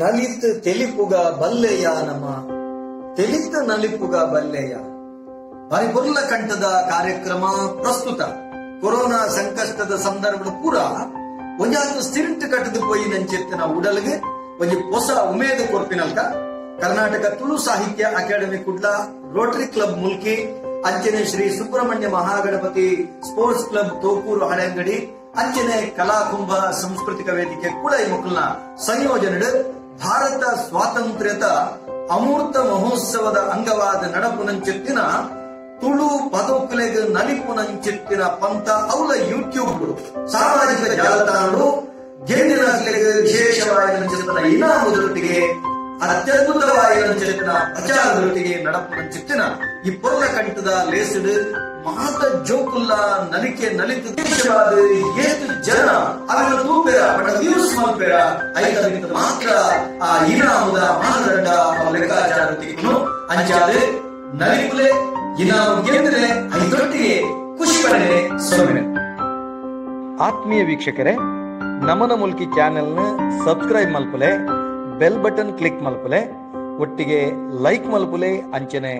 ನಲಿತ್ ತೆಲಿಪುಗ ಬಲ್ಲೆಯ ನಮ ತೆಲಿತ ನಲಿಪುಗ ಬಲ್ಲೆಯ ಬಾರಿ ಕಂಠದ ಕಾರ್ಯಕ್ರಮ ಪ್ರಸ್ತುತ ಕೊರೋನಾ ಸಂಕಷ್ಟದ ಸಂದರ್ಭದ ಪೂರ ಒಂಜಾತು ಸಿರಿಂಟ್ ಕಟ್ಟದು ಪೋಯಿ ನಂಚೆತ್ತಿನ ಉಡಲ್ಗೆ ಒಂಜಿ ಹೊಸ ಉಮೇದು ಕೊರ್ಪಿನಲ್ಕ Karnataka Tulu Sahitya academy Kudla, rotary club Mulki, ಅಂಚನೆ ಶ್ರೀ ಸುಬ್ರಹ್ಮಣ್ಯ ಮಹಾಗಣಪತಿ ಸ್ಪೋರ್ಟ್ಸ್ ಕ್ಲಬ್ ತೋಕೂರು ಹಳೆಂಗಡಿ, ಅಂಚನೆ ಕಲಾಕುಂಭ ಸಾಂಸ್ಕೃತಿಕ ವೇದಿಕೆ ಕುಳೈ ಮುಕುಲ್ನ ಸಂಯೋಜನೆ ಭಾರತ ಸ್ವಾತಂತ್ರ್ಯದ ಅಮೂರ್ತ ಮಹೋತ್ಸವದ ಅಂಗವಾದ ನಡಪುನಂಚೆತ್ತಿನ ತುಳು ಪದೋಕುಲೆಗ್ ನಲಿಪುನಂಚೆತ್ತಿನ ಪಂತ ಅವಲ ಯೂಟ್ಯೂಬ್ ಸಾಮಾಜಿಕ ಜಾಲತಾಣಗಳು ಗೆಂದಿನ ವಿಶೇಷವಾದ ಇನಾಮುದೊಟ್ಟಿಗೆ ಅತ್ಯದ್ಭುತವಾದ ಪ್ರಚಾರದೊಟ್ಟಿಗೆ ನಡಪುನಂಚೆತ್ತಿನ ಈ ಪೊರ್ಲ ಕಂಠದ ಲೇಸಿಡು ಮಾತ ಜೋಕುಲ್ಲ ನಲಿಕೆ ನಲಿತು ದೇಶವಾದ ಏತು ಜನ ಅವರ ತೂಪೆರ ಬಡ ವ್ಯೂಸ್ ಮಲ್ಪೆರ ಐತ ಮಾತ್ರ ಆ ಇನಾಮುದ ಮಾನದಂಡ ಲೆಕ್ಕಾಚಾರ ಅಂಚಾದ ನಲಿಪುಲೆ ಇನಾಮು ಗೆದ್ದರೆ ಐದೊಟ್ಟಿಗೆ ಖುಷಿ ಪಡೆನೆ ಸೊನ್ನೆ. ಆತ್ಮೀಯ ವೀಕ್ಷಕರೇ, ನಮನ ಮುಲ್ಕಿ ಚಾನೆಲ್ನ ಸಬ್ಸ್ಕ್ರೈಬ್ ಮಲ್ಪುಲೆ, ಬೆಲ್ ಬಟನ್ ಕ್ಲಿಕ್ ಮಲ್ಪುಲೆ, ಒಟ್ಟಿಗೆ ಲೈಕ್ ಮಲ್ಪುಲೆ, ಅಂಚನೆ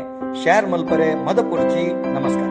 ಶೇರ್ ಮಲ್ಪರೆ ಮದಪುರ್ಚಿ. ನಮಸ್ಕಾರ.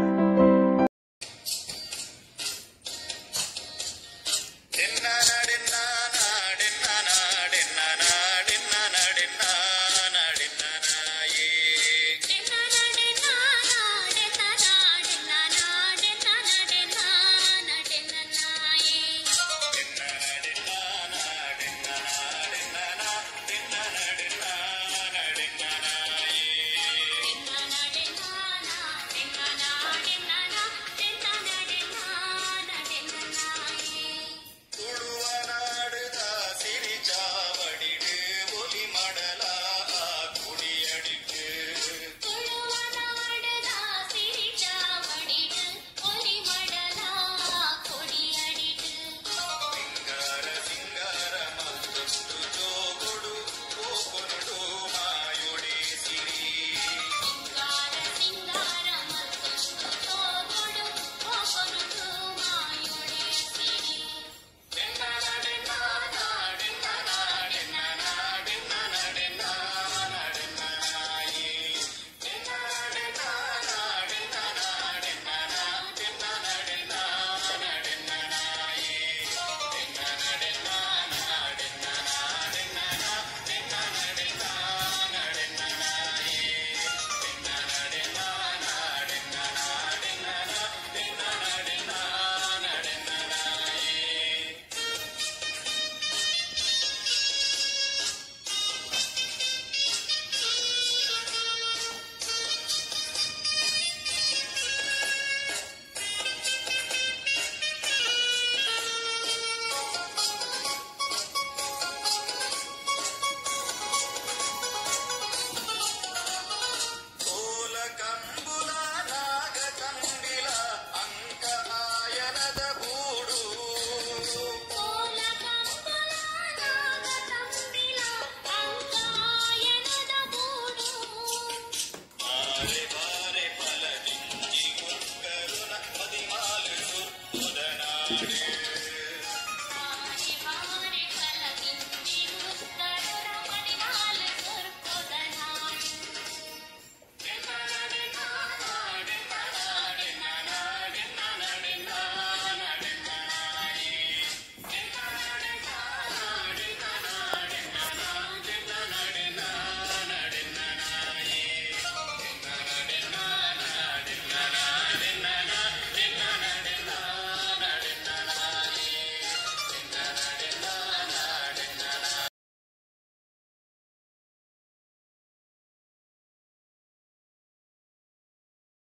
Thank you.